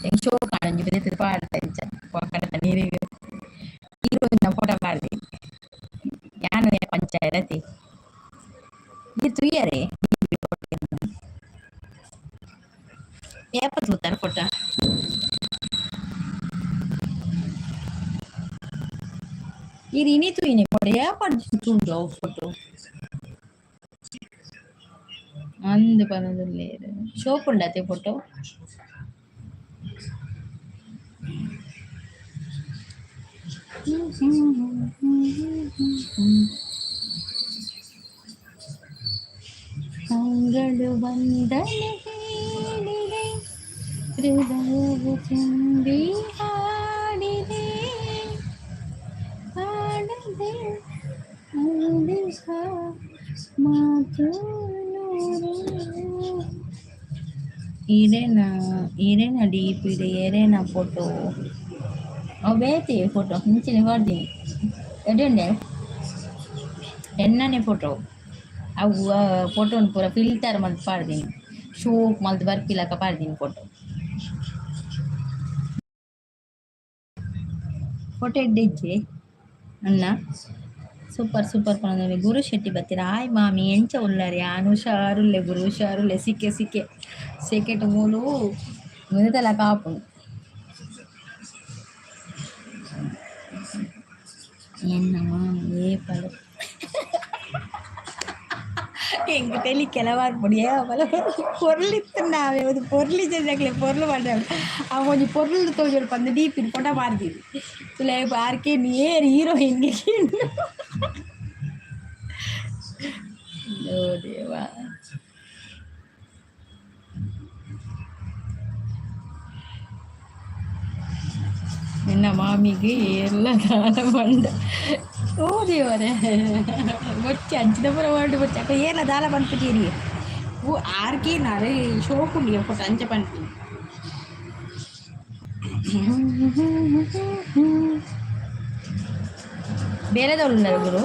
ಎಂಕ್ ಶೋಕ್ ಆಂಡ್ ಒಂಜಿ ಬೇತೆ ಪಾಡ್ದೆ ಅಂಚ ಪೊಕ್ಕಡೆ ನೀರಿಗೆ ಹೀರೋಯಿನ್ ಫೋಟೋ ಪಾಡ್ದಿ ಯಾನ್ ಪಂಚಾಯತ್ ಈರ್ ತೂಯರೆ. ಏಪ ತೂತಾರ ಫೋಟೋ? ಈರ್ ಇನಿ ತೂಯಿನಿ ಫೋಟೋ. ಏಪ ತೂಂಡು ಅವು ಫೋಟೋ ಅಂದ್ ಪನೊಂದುಲ್ಲೆರ್. ಶೋಕ್ ಉಂಡತೆ ಫೋಟೋ? ಮಂಗಳು ವಂದನೆ ಹೇಳಿದೆ, ಹೃದಯವು ತುಂಬಿ ಹಾಡಿದೆ, ಹಾಡದೆ ಉಳಿದ ಮಾತು ನೂರು. ಇರೇನ ಇರೇನ ಡಿಪಿಡ್ ಏರೇನ ಫೋಟೋ? ಅವು ಬೇತೆ ಫೋಟೋ ಇಂಚಿನ ಪಾಡ್ದಿನಿ. ಎಡ್ಡೆ ಉಂಡೆ ಎನ್ನನೆ ಫೋಟೋ ಅವು. ಫೋಟೋನ್ ಪೂರ ಫಿಲ್ಟರ್ ಮಲ್ತ್ ಪಾಡ್ದಿನಿ, ಶೋಕ್ ಮಲ್ತ್ ಬರ್ಪಿಲಕ ಪಾಡ್ದಿನಿ ಫೋಟೋ. ಫೋಟೋ ಎಡ್ಡೆ ಇಜ್ಜಿ ಅಣ್ಣ? ಸೂಪರ್ ಸೂಪರ್ ಪನೊಂದುಲ್ಲೆ. ಗುರು ಶೆಟ್ಟಿ ಬತ್ತೆರ್. ಹಾಯ್ ಮಾಮಿ, ಎಂಚ ಉಲ್ಲರ್? ಯಾನ್ ಹುಷಾರುಲ್ಲೆ ಗುರು, ಹುಷಾರುಲ್ಲೆ. ಸಿಕ್ಕೆ ಸಿಕ್ಕೆ ಸೆಕೆಟ್ ಮೂಲು ಉಂದೆತಲ ಕಾಪುಂಡು. ಎನ್ನ ಮಾಮಿ ಏಪಲ ಎಂಕ್ ತೆಲಿಕೆಲ ಬರ್ಪುಂಡು. ಏಪಲ ಪೊರ್ಲು ಇತ್ತುಂಡ ಆವೆ ಒಂದು ಪೊರ್ಲು ಇಜ್ಜಂದೆ ಪೊರ್ಲು ಪಂಡ ಅವು ಒಂಜಿ ಪೊರ್ಲು ತೋಜೊಡು ಪಂದ್ ಡಿಪಿಡ್ ಫೋಟೋ ಪಾಡ್ದಿನಿ. ತುಲೆ ಆರ್ ಏರ್ ಹೀರೋಯಿನ್? ಓ ದೇವಾ, ನಿನ್ನ ಮಾಮಿಗೆ ಎಲ್ಲ ದಾನ ಪಂಡ. ಓ ದೇವರೇ, ಬೊಚ್ಚಿ ಅಂಚಿನ ಪೂರ ವರ್ಡ್ ಬೊಚ್ಚಿ. ಅಕ್ಕ ಏರ್ಲ ದಾಲ ಪನ್ಪುಜೇರಿ. ಓ ಆರ್ಕೆ ನಾರೆ ಶೋಕುಂಡು ಫೋಟೋ ಅಂಚ ಪನ್ಪಿನಿ. ಬೇರೆದವ್ರು ಉಲ್ಲರ್ ಗುರು,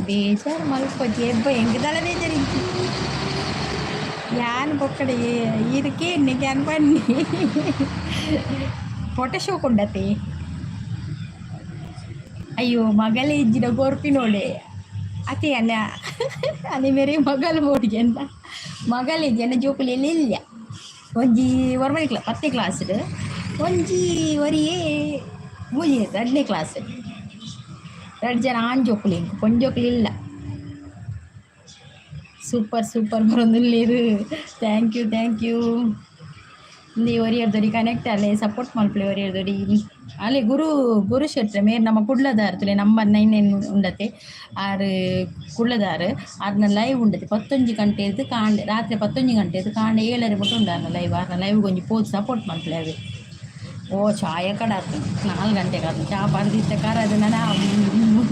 ಬೇಜಾರು ಮಲ್ಪೊಚ್ಚಿ ಎಬ್ಬ. ಎಂಕ್ ದಾಲ ಬೇಜಾರು ಇಜ್ಜಿ. ಯಾನ್ ಬೊಕ್ಕಡೆ ಈರ್ ಕೇನ್ನೆ ಯಾನ್ ಪನ್ನಿ. ಫೋಟೋ ಶೋಕ್ ಉಂಡತೆ? ಅಯ್ಯೋ, ಮಗಲೇ ಇಜ್ಜಿಡ ಕೊರ್ಪಿನೋಡೆ ಅತೆ ಅಣ್ಣ. ಅನೆ ಮೇರೆ ಮಗಲ್ ಬೋಡಿಗೆ ಅಂತ ಮಗಲ್ ಇಜ್ಜಿ ಅಣ್ಣ. ಜೋಕುಲು ಇಲ್ಲ. ಒಂಜಿ ಒರ್ಮನೆ ಕ್ಲಾ 10ನೇ ಕ್ಲಾಸ್ಡ್, ಒಂಜಿ ಒರಿಯೇ ಮೂಜಿ 2ನೇ ಕ್ಲಾಸ್. ರಡ್ಡ್ ಜನ ಆಣ್ ಜೋಕುಲು ಎಂಕ್, ಪೊಣ್ಣು ಇಲ್ಲ. ಸೂಪರ್ ಸೂಪರ್ ಬರೊಂದುಲ್ಲೆರ್. Thank you, thank you. ಇಂದು ಒರಿಯರ್ದೊರಿ ಕನೆಕ್ಟ್ ಆಲೆ, ಸಪೋರ್ಟ್ ಮಲ್ಪುಲೆ ಒರಿಯರ್ದೊರಿ. ಅಲೆ ಗುರು ಗುರು ಶೆಟ್ರೆ ಮೇರ್ ನಮ್ಮ ಕುಡ್ಲದಾರ್. ತುಲೆ ನಂಬರ್ 99 ಉಂಡತೆ. ಆರ್ ಕುಡ್ಲದಾರ್. ಆರ್ನ ಲೈವ್ ಉಂಡತೆ 11 ಗಂಟೆರ್ದ್ ಕಾಂಡೆ, ರಾತ್ರೆ 11 ಗಂಟೆರ್ದ್ ಕಾಂಡೆ 7:30 ಮುಟ್ಟ ಉಂಡು ಆರ್ನ ಲೈವ್. ಆರ್ನ ಲೈವ್ ಒಂಜಿ ಪೋದು ಸಪೋರ್ಟ್ ಮಲ್ಪುಲೆ ಅವೆ. ಓ ಚಾಯ ಕಡ ಆತು, 4 ಗಂಟೆಗೆ ಆತು. ಚಾ ಪರ್ದಿತ್ತೆ ಕರದು ನನ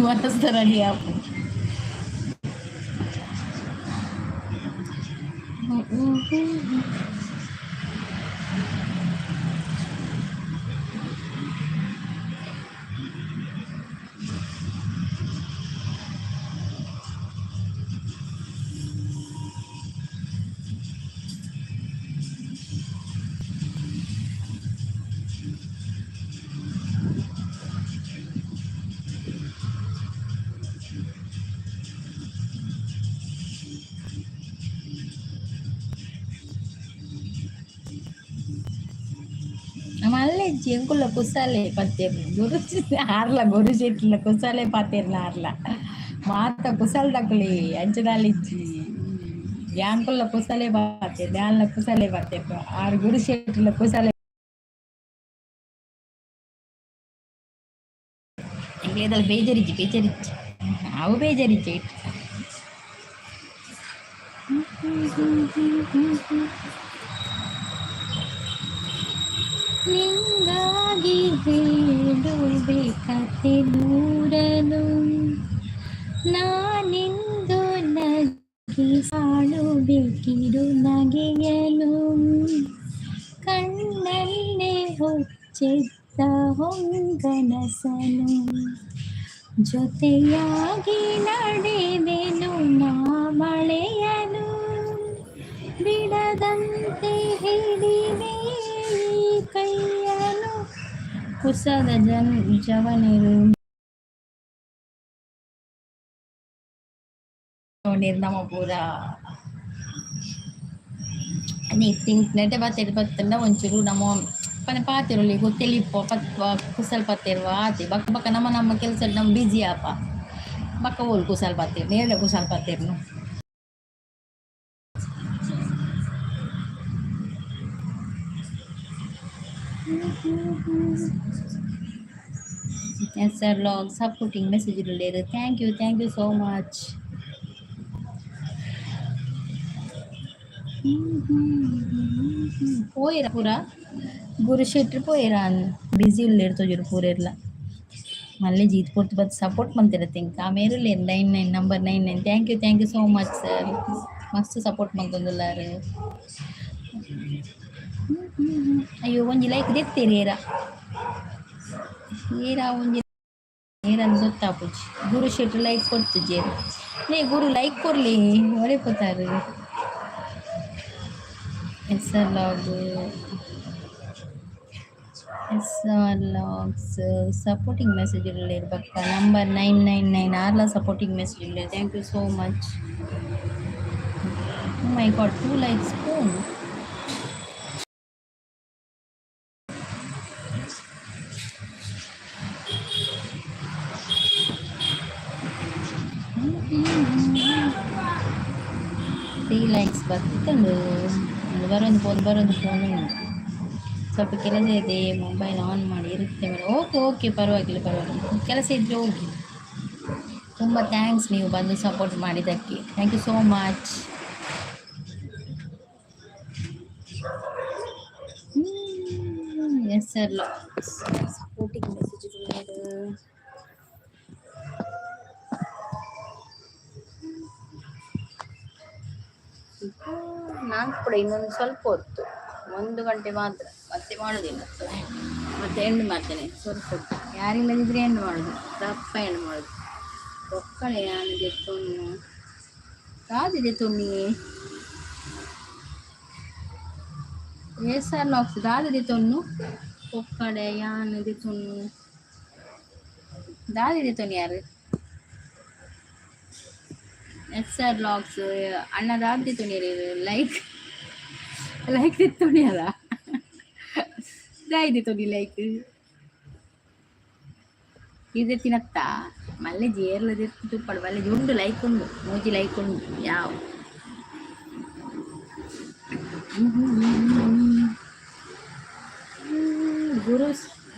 ಮನಸ್ಸು ರೆಡಿ ಆಪುಂಡು. ಇಜ್ಜಿ ಎಂಕುಲ್ಲ ಕುಸಾಲೆ ಪತ್ತೇರ್ನ ಗುರು ಆರ್ಲ ಗುರು ಶೆಟ್ಲ ಕುಸಾಲೆ ಪಾತೇರ್ನ ಆರ್ಲ ಮಾತ ಕುಸಲ್ ದಕುಲಿ ಅಂಚದಾಲಿಜ್ಜಿ ಯಾಂಕುಲ್ಲ ಕುಸಲೆ ಪಾತೇರ್ ದ್ಯಾನ್ಲ ಕುಸಲೆ ಪಾತೇರ್ನ ಆರ್ ಗುರು ಶೆಟ್ಲ ಕುಸಲೆ ಎಂಕ್ಲೇದಲ್ಲ ಬೇಜಾರಿಜ್ಜಿ ಬೇಜಾರಿಜ್ಜಿ ಅವು ಬೇಜಾರಿಜ್ಜಿ. ನಿಂಗಾಗಿ ಹೇಳುವೆ ಕತೆ ನೂರನು ನಾನಿಂದು ನಗಿಸಾಳುಬೇಕಿರು ನಗೆಯನು ಕಣ್ಣಲ್ಲೇ ಹೊಚ್ಚೆದ್ದ ಹೊಂಗನಸನು ಜೊತೆಯಾಗಿ ನಡೆವೆನು ನಾ ಮಳೆಯನು ಬಿಡದಂತೆ ಹಿಡಿವೆ ಈ ಕೈಯನು. ಕುಸದ ಜನ್ ಜವನಿರು ನಮ್ಮ ಪೂರ ತಿಂಕ್ ನೆಟೆ ಬತ್ತೆಡ್ ಬತ್ತಂಡ ಒಂಚೂರು ನಮ್ಮ ಪನೆ ಪಾತೆರೊಲಿ ಗೊತ್ತೆಲಿಪ್ಪೋ ಪತ್ ಕುಸಲ್ ಪತ್ತೇರ್ವ ಆತೆ ಬಕ್ಕ ಬಕ್ಕ ನಮ್ಮ ನಮ್ಮ ಕೆಲಸ ನಮ್ಮ ಬಿಜಿ ಆಪ ಬಕ್ಕ ಓಲ್ ಕುಸಲ್ ಪತ್ತೇರ್ ನೇರಳೆ ಕುಸಲ್ ಪತ್ತೇರ್ನು. Yes sir log supporting message ಇರಲೇರು. Thank you, thank you so much. ಪೋಯಿರ ಪೂರ ಗುರು ಶೆಟ್ರು ಪೋಯಿರ ಬಿಸಿ ಉಲ್ಲೇರು ತೋಜುರು ಪೂರೆರ್ಲ ಮಲ್ಲೆ ಜೀತ್ ಪೊರ್ತು ಬತ್ support ಮಂತಿರ ತಿಂಕ ಆಮೇರು lair 99 number 99. Thank you, thank you so much sir. ಮಸ್ತ್ ಸಪೋರ್ಟ್ ಮಂತೊಂದುಲ್ಲಾರು. ಅಯ್ಯೋ ಒಂಜಿ ಲೈಕ್ ದೆತ್ತೀರಿ ಏರ ಏರ ಒಂಜಿ ಏರನ್ ಗೊತ್ತಾಪುಜಿ. ಗುರು ಶೆಟ್ರು ಲೈಕ್ ಕೊಡ್ತುಜೇರು ನೇ ಗುರು ಲೈಕ್ ಕೊರ್ಲಿ ಒಡೆ ಪೋತಾರು. S R log S R logs supporting message ಇರಬೇಕು. ನಂಬರ್ 999 ಆರ್ಲ ಸಪೋರ್ಟಿಂಗ್ ಮೆಸೇಜ್ ಇಲ್ಲ. Thank you so much. My god, 2 likes phone. 3 likes ಬತ್ತುಂಡು. ಬರೋದು ಫೋನ್ ಬರೋದು ಫೋನ್. ಸ್ವಲ್ಪ ಕೆಲಸ ಇದೆ, ಮೊಬೈಲ್ ಆನ್ ಮಾಡಿ ಇರುತ್ತೆ ಮೇಡಮ್. ಓಕೆ ಓಕೆ, ಪರವಾಗಿಲ್ಲ ಪರವಾಗಿಲ್ಲ, ಕೆಲಸ ಇದ್ದರೆ ಹೋಗಿ. ತುಂಬ thanks ನೀವು ಬಂದು ಸಪೋರ್ಟ್ ಮಾಡಿದ್ದಕ್ಕೆ. Thank you so much. Yes sir supporting message. ನಾನು ಕೂಡ ಇನ್ನೊಂದು ಸ್ವಲ್ಪ ಹೊತ್ತು, 1 ಗಂಟೆ ಮಾತ್ರ, ಮತ್ತೆ ಮಾಡೋದಿಲ್ಲ. ಮತ್ತೆ ಎಂಡ್ ಮಾಡ್ತೇನೆ ಸ್ವಲ್ಪ ಹೊತ್ತು. ಯಾರಿಲ್ಲದಿದ್ರೆ ಎಂಡ್ ಮಾಡೋದು, ತಪ್ಪ ಎಂಡ್ ಮಾಡೋದು. ಒಕ್ಕಳೆ ಯಾನಿದೆ ತೊಣ್ಣು ದಾದಿದೆ ತೊಣ್ಣಿ ಎಸ್ ಆರ್ ಲಾಕ್ಸ್ ದಾದಿದೆ ತೊಣ್ಣು ಒಕ್ಕಡೆ ಯಾನಿದೆ ತೊಣ್ಣು ದಾದಿದೆ ತೊಣ್ಣು ಯಾರು ಎಸ್ ಆರ್ ಲಾಕ್ಸ್ ಅಣ್ಣ ದಾದಿ ತೊಣಿಯರು ಲೈಕ್ ಲೈಕ್ ತೊಣಿಯಲ್ಲ ದಾಯ್ದೆ ತೊಣಿ ಲೈಕ್ ಇದೆ ತಿನ್ನತ್ತಾ ಮಲ್ಲೆ ಜೇರ್ಲ ತುಪ್ಪಡು ಮಲ್ಲೆ ಉಂಡು ಲೈಕ್ ಉಂಡು ಮೂಜಿ ಲೈಕ್ ಉಂಡು ಯಾವ ಗುರು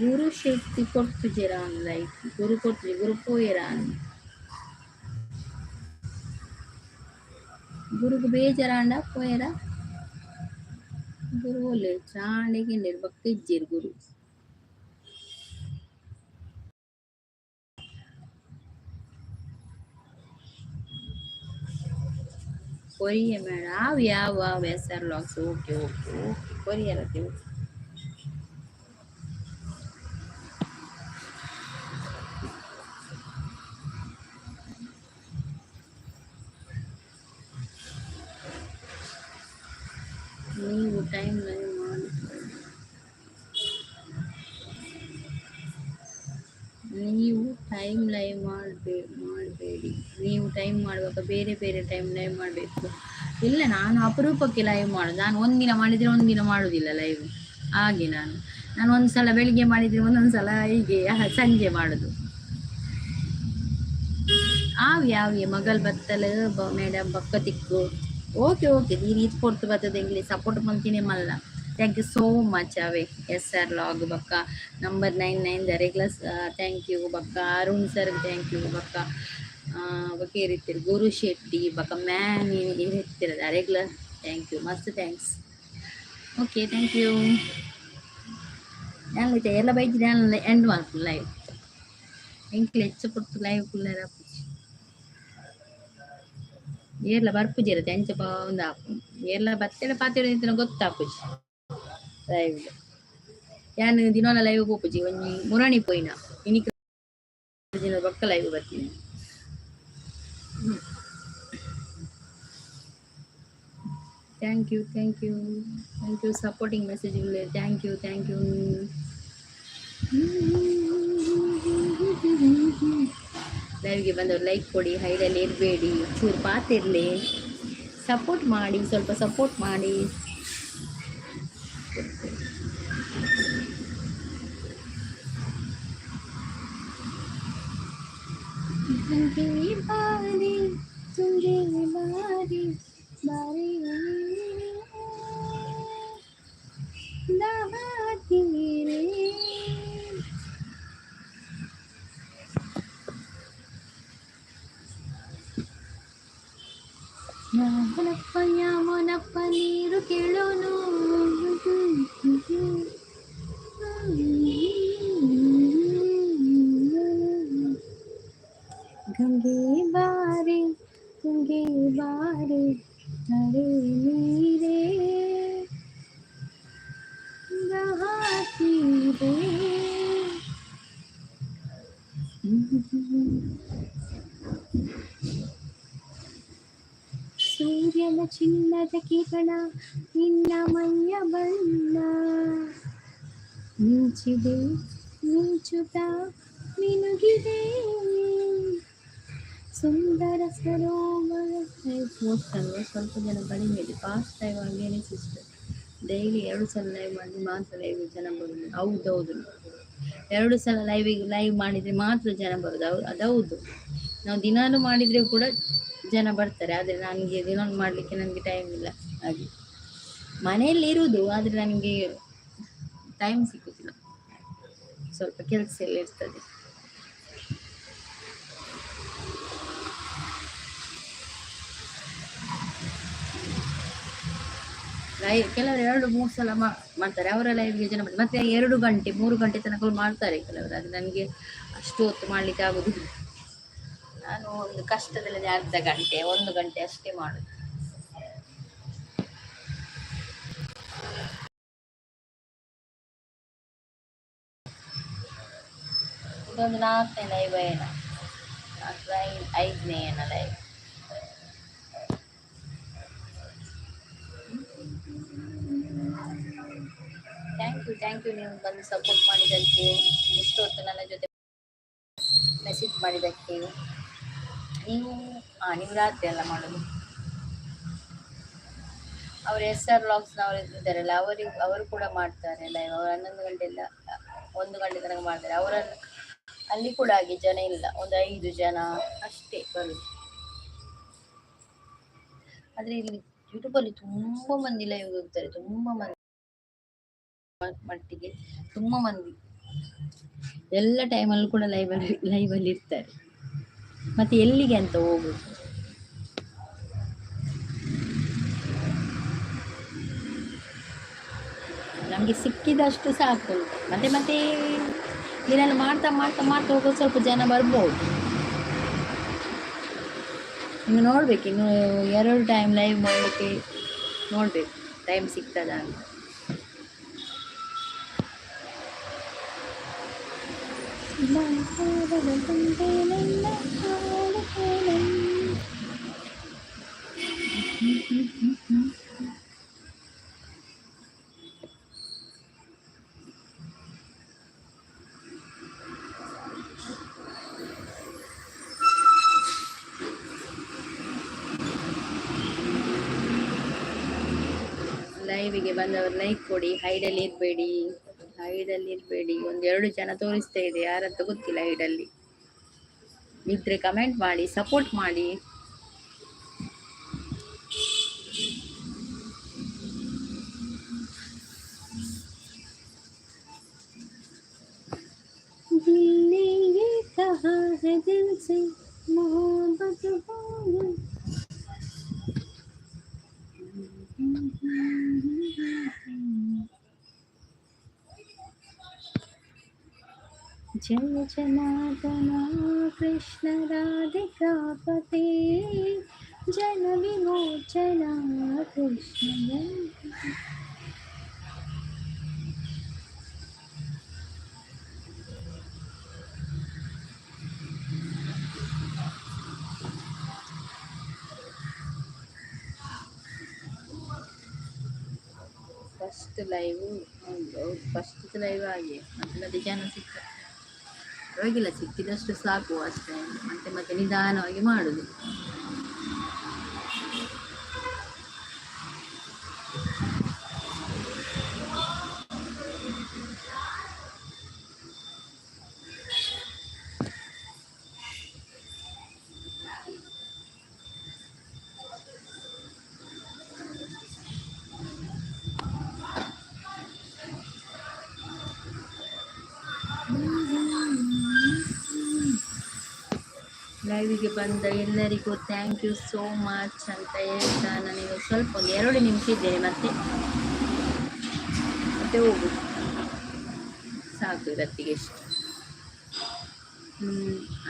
ಗುರು ಶೆಟ್ಟಿ ಕೊಡ್ತುಜೆರಾನ್ ಲೈಕ್ ಗುರು ಕೊಡ್ತು ಗುರು ಪೋಯೆರಾನ್ ಗುರುಗ್ ಬೇಜಾರಾಂಡ ಪೋಯೆರ ಗುರು ಒಲ್ಲೆ ಚಾಂಡಿಗೆ ಬೊಕ್ಕ ಇಜ್ಜೆರ್ ಗುರು. ಕೊರಿಯ ಮೇಡ ಅವು ಯಾವ S R logs. Okay okay okay ಕೊರಿಯರತ್ತೆ okay. ನೀವು ಟೈಮ್ ಲೈವ್ ಮಾಡಿ ನೀವು ಟೈಮ್ ಲೈವ್ ಮಾಡಬೇಡಿ. ನೀವು ಟೈಮ್ ಮಾಡುವಾಗ ಬೇರೆ ಬೇರೆ ಟೈಮ್ ಲೈವ್ ಮಾಡಬೇಕು. ಇಲ್ಲ, ನಾನು ಅಪರೂಪಕ್ಕೆ ಲೈವ್ ಮಾಡೋದು. ನಾನು ಒಂದಿನ ಮಾಡಿದರೆ ಒಂದಿನ ಮಾಡುವುದಿಲ್ಲ ಲೈವ್. ಹಾಗೆ ನಾನು ನಾನು ಒಂದು ಸಲ ಬೆಳಿಗ್ಗೆ ಮಾಡಿದರೆ ಒಂದೊಂದು ಸಲ ಹೀಗೆ ಸಂಜೆ ಮಾಡೋದು. ಆವಿ ಆವಿ ಮಗಲ್ ಬತ್ತಲ್ ಮೇಡಮ್ ಬಕ್ಕ ತಿಕ್ಕು. ಓಕೆ ಓಕೆ, ನೀನು ಇದು ಕೊಡ್ತು ಬರ್ತದೆ ಇಂಗ್ಲೀಷ್ ಸಪೋರ್ಟ್ ಮಾಡ್ತೀನಿ ಮಲ್ಲ. Thank you so much away S R log ಬಕ್ಕ ನಂಬರ್ 99 ದರೆಗ್ಲಸ್ thank you ಬಕ್ಕ. ಅರುಣ್ ಸರ್ thank you ಬಕ್ಕ. ಬಕ್ಕ ಇರಿತ್ತಿರು ಗುರು ಶೆಟ್ಟಿ ಬಕ್ಕ ಮ್ಯಾನ್ ಇರಿತ್ತಿರ ಅರೆಗ್ಲ thank you ಮಸ್ತ್ thanks. Okay thank you. ನಾನು ಎಲ್ಲ ಬೈಜಿ ನಾನು ಎಂಡ್ ಮಾಡ್ತು ಲೈವ್. ಎಂಕ್ಲೆ ಹೆಚ್ಚು ಪೊರ್ತು ಲೈವ್ ಕುಲ್ಲೆರ ಆಪುಜಿ. ಏರ್ಲ ಬರ್ಪುಜೆರ್ ಅಂಚ ಒಂದು ಆಪುಂಡು. ಏರ್ಲ ಬತ್ತೆಡ ಪಾತೆರ ಗೊತ್ತಾಪುಜಿ ಲೈವ್. ಯಾನ್ ದಿನೋಲ ಲೈವ್ ಪೋಪುಜಿ. ಒಂಜಿ ಮುರಣಿ ಪೋಯಿನ ಇನಿಕ್ ದಿನ ಬೊಕ್ಕ ಲೈವ್ ಬರ್ತೀನಿ. Thank you thank you thank you supporting message. Thank you thank you. ಲೈವ್ಗೆ ಬಂದವರು ಲೈಕ್ ಕೊಡಿ, ಹೈಡಲ್ಲಿ ಇರಬೇಡಿ, ಚೂರು ಪಾತಿರಲಿ, ಸಪೋರ್ಟ್ ಮಾಡಿ, ಸ್ವಲ್ಪ ಸಪೋರ್ಟ್ ಮಾಡಿ. ಬಾರಿ ತುಂಗೆ ಬಾರಿ ಬಾರಿ ದಾತೀರೆ. ಯಾವನಪ್ಪ ಯಾವನಪ್ಪ ನೀರು ಕೇಳೋನು. ಗಂಗೆ ಬಾರೆ ತುಂಗೆ ಬಾರೆ ಹರೆ ನೀರೇ ದಹಾತೀರೆ. ಸೂರ್ಯನ ಚಿನ್ನದ ಕಿರಣ ನಿನ್ನ ಮೈಯ ಬಣ್ಣ ಮಿಂಚಿದೆ ಮಿಂಚುತ್ತ ಮಿನುಗಿದೆ ಸುಂದರ ಸರೋವರ. ಪೋಸ್ಟ್ ಅಲ್ವಾ, ಸ್ವಲ್ಪ ಜನ ಕಡಿಮೆ ಇದೆ. ಫಾಸ್ಟ್ ಲೈವ್ ಹಾಗೇನೆ ಸಿಸ್ಟರ್. ಡೈಲಿ 2 ಸಲ ಲೈವ್ ಮಾಡಿ ಮಾತ್ರ ಲೈವ್ ಜನ ಬರುದು. ಹೌದೌದು, 2 ಸಲ ಲೈವಿಗೆ ಲೈವ್ ಮಾಡಿದರೆ ಮಾತ್ರ ಜನ ಬರುದು. ಅದೌದು, ನಾವು ದಿನಾಲು ಮಾಡಿದರೆ ಕೂಡ ಜನ ಬರ್ತಾರೆ. ಆದರೆ ನನಗೆ ದಿನಾಲು ಮಾಡಲಿಕ್ಕೆ ನನಗೆ ಟೈಮ್ ಇಲ್ಲ. ಹಾಗೆ ಮನೆಯಲ್ಲಿ ಇರುವುದು, ಆದರೆ ನನಗೆ ಟೈಮ್ ಸಿಕ್ಕುದಿಲ್ಲ, ಸ್ವಲ್ಪ ಕೆಲಸ ಎಲ್ಲ ಇರ್ತದೆ. ಲೈವ್ ಕೆಲವರು 2-3 ಸಲ ಮಾಡ್ತಾರೆ, ಅವರ ಲೈವ್ಗೆ ಜನ ಬರ್ತಾರೆ. ಮತ್ತೆ 2 ಗಂಟೆ 3 ಗಂಟೆ ತನಕ ಮಾಡ್ತಾರೆ ಕೆಲವರು. ಅದು ನನಗೆ ಅಷ್ಟು ಹೊತ್ತು ಮಾಡಲಿಕ್ಕೆ ಆಗುದಿಲ್ಲ. ನಾನು ಒಂದು ಕಷ್ಟದಲ್ಲಿ ಅರ್ಧ ಗಂಟೆ 1 ಗಂಟೆ ಅಷ್ಟೇ ಮಾಡುದು. ಇದೊಂದು 4ನೇ ಲೈವ್ ಏನ ಅಥವಾ 5ನೇ ಏನ ಲೈವ್. Thank you ನೀವು ಬಂದು ಸಪೋರ್ಟ್ ಮಾಡಿದ್ದಕ್ಕೆ, ಇಷ್ಟು ಹೊತ್ತು ನನ್ನ ಜೊತೆ ಮೆಸೇಜ್ ಮಾಡಿದ್ದಕ್ಕೆ. ನೀವು ನೀವು ರಾತ್ರಿ ಎಲ್ಲ ಮಾಡೋದು. ಅವರು ಎಸ್ ಆರ್ ವ್ಲಾಗ್ಸ್ನವರು ಇದ್ದಾರಲ್ಲ, ಅವರಿಗೆ ಅವರು ಕೂಡ ಮಾಡ್ತಾರೆ ಲೈವ್. ಅವರು 11 ಗಂಟೆಯಿಂದ 1 ಗಂಟೆ ತನಕ ಮಾಡ್ತಾರೆ. ಅವರನ್ನು ಅಲ್ಲಿ ಕೂಡ ಹಾಗೆ ಜನ ಇಲ್ಲ, ಒಂದು 5 ಜನ ಅಷ್ಟೇ ಬರುದು. ಆದರೆ ಇಲ್ಲಿ ಯೂಟ್ಯೂಬಲ್ಲಿ ತುಂಬ ಮಂದಿ ಲೈವ್ ಹೋಗ್ತಾರೆ, ತುಂಬ ಮಂದಿ ಮಟ್ಟಿಗೆ ತುಂಬ ಮಂದಿ ಎಲ್ಲ ಟೈಮಲ್ಲೂ ಕೂಡ ಲೈವಲ್ಲಿ ಇರ್ತಾರೆ. ಮತ್ತೆ ಎಲ್ಲಿಗೆ ಅಂತ ಹೋಗುದು? ನಮಗೆ ಸಿಕ್ಕಿದಷ್ಟು ಸಾಕು ಅಂತ. ಮತ್ತೆ ಮತ್ತೆ ಇದನ್ನು ಮಾಡ್ತಾ ಮಾಡ್ತಾ ಮಾಡ್ತಾ ಹೋಗೋದು, ಸ್ವಲ್ಪ ಜನ ಬರ್ಬೋದು. ಇನ್ನು ನೋಡ್ಬೇಕು, ಇನ್ನು 2 ಟೈಮ್ ಲೈವ್ ಮಾಡಲಿಕ್ಕೆ ನೋಡ್ಬೇಕು, ಟೈಮ್ ಸಿಗ್ತದ ಅಂತ. ಲೈವಿಗೆ ಬಂದವರು ಲೈಕ್ ಕೊಡಿ, ಹೈಡಲ್ಲಿ ಇರಬೇಡಿ. ಹೈಡಲ್ಲಿ ಇರಬೇಡಿ. ಒಂದೆರಡು ಜನ ತೋರಿಸ್ತಾ ಇದೆ, ಯಾರಂತ ಗೊತ್ತಿಲ್ಲ. ಹೈಡಲ್ಲಿ ಇದ್ರೆ ಕಮೆಂಟ್ ಮಾಡಿ, ಸಪೋರ್ಟ್ ಮಾಡಿ. दिल ने ये कहा है दिल से मोहब्बत हो गई। जय जनार्दना कृष्ण राधिकापते, जन विमोचना कृष्ण। ಫಸ್ಟ್ ಲೈವ್, ಹೌದು, ಫಸ್ಟ್ ಲೈವ್ ಆಗಿ ಮತ್ತೆ ಮತ್ತೆ ಜನ ಸಿಕ್ಕ ಪರವಾಗಿಲ್ಲ, ಸಿಕ್ಕಿದಷ್ಟು ಸಾಕು ಅಷ್ಟೇ. ಮತ್ತೆ ಮತ್ತೆ ನಿಧಾನವಾಗಿ ಮಾಡುದು. ಲೈವಿಗೆ ಬಂದ ಎಲ್ಲರಿಗೂ thank you so much ಅಂತ ಹೇಳ್ತಾ ನನಗೆ ಸ್ವಲ್ಪ ಒಂದು 2 ನಿಮಿಷ ಇದ್ದೇನೆ, ಮತ್ತೆ ಮತ್ತೆ ಹೋಗುದು ಸಾಕು ಇವತ್ತಿಗೆ ಇಷ್ಟು.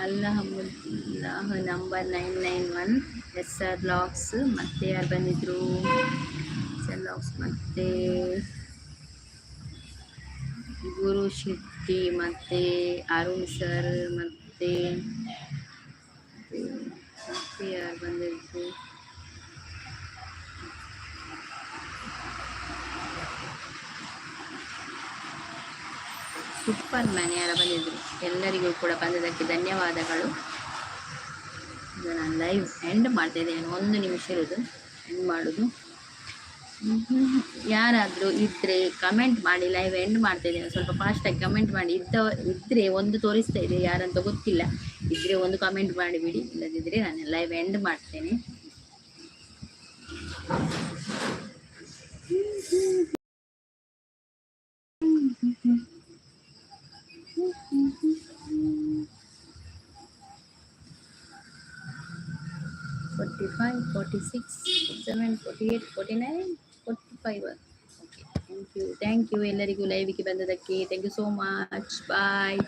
ಅಲ್ಲಹಮುಲ್ಲಾಹ್ ನಂಬರ್ 991, ಎಸ್ ಆರ್ ಲಾಕ್ಸ್, ಮತ್ತೆ ಯಾರು ಬಂದಿದ್ರು? ಎಸ್ ಆರ್ ಲಾಕ್ಸ್ ಮತ್ತು ಗುರು ಶೆಟ್ಟಿ, ಮತ್ತು ಅರುಣ್ ಸರ್, ಮತ್ತು ಮತ್ತೆ ಯಾರು ಬಂದಿದ್ರು? ಸೂಪರ್ ಮ್ಯಾನ್ ಯಾರು ಬಂದಿದ್ರು. ಎಲ್ಲರಿಗೂ ಕೂಡ ಬಂದದಕ್ಕೆ ಧನ್ಯವಾದಗಳು. ಈಗ ನಾನು ಲೈವ್ ಎಂಡ್ ಮಾಡ್ತಾ ಇದ್ದೇನೆ, 1 ನಿಮಿಷ ಇರೋದು ಎಂಡ್ ಮಾಡೋದು. ಯಾರಾದರೂ ಇದ್ದರೆ ಕಮೆಂಟ್ ಮಾಡಿ. ಲೈವ್ ಎಂಡ್ ಮಾಡ್ತಾ ಇದ್ದೇನೆ, ಸ್ವಲ್ಪ ಫಾಸ್ಟಾಗಿ ಕಮೆಂಟ್ ಮಾಡಿ. ಇದ್ದರೆ ಒಂದು ತೋರಿಸ್ತಾ ಇದೆ, ಯಾರಂತ ಗೊತ್ತಿಲ್ಲ. ಇದ್ದರೆ ಒಂದು ಕಮೆಂಟ್ ಮಾಡಿಬಿಡಿ, ಇಲ್ಲದಿದ್ದರೆ ನಾನು ಲೈವ್ ಎಂಡ್ ಮಾಡ್ತೇನೆ. 45, 46, 47, 48, 49, 45. Okay, thank you, thank you ಎಲ್ಲರಿಗೂ ಲೈವಿಗೆ ಬಂದದಕ್ಕೆ. Thank you so much. Bye.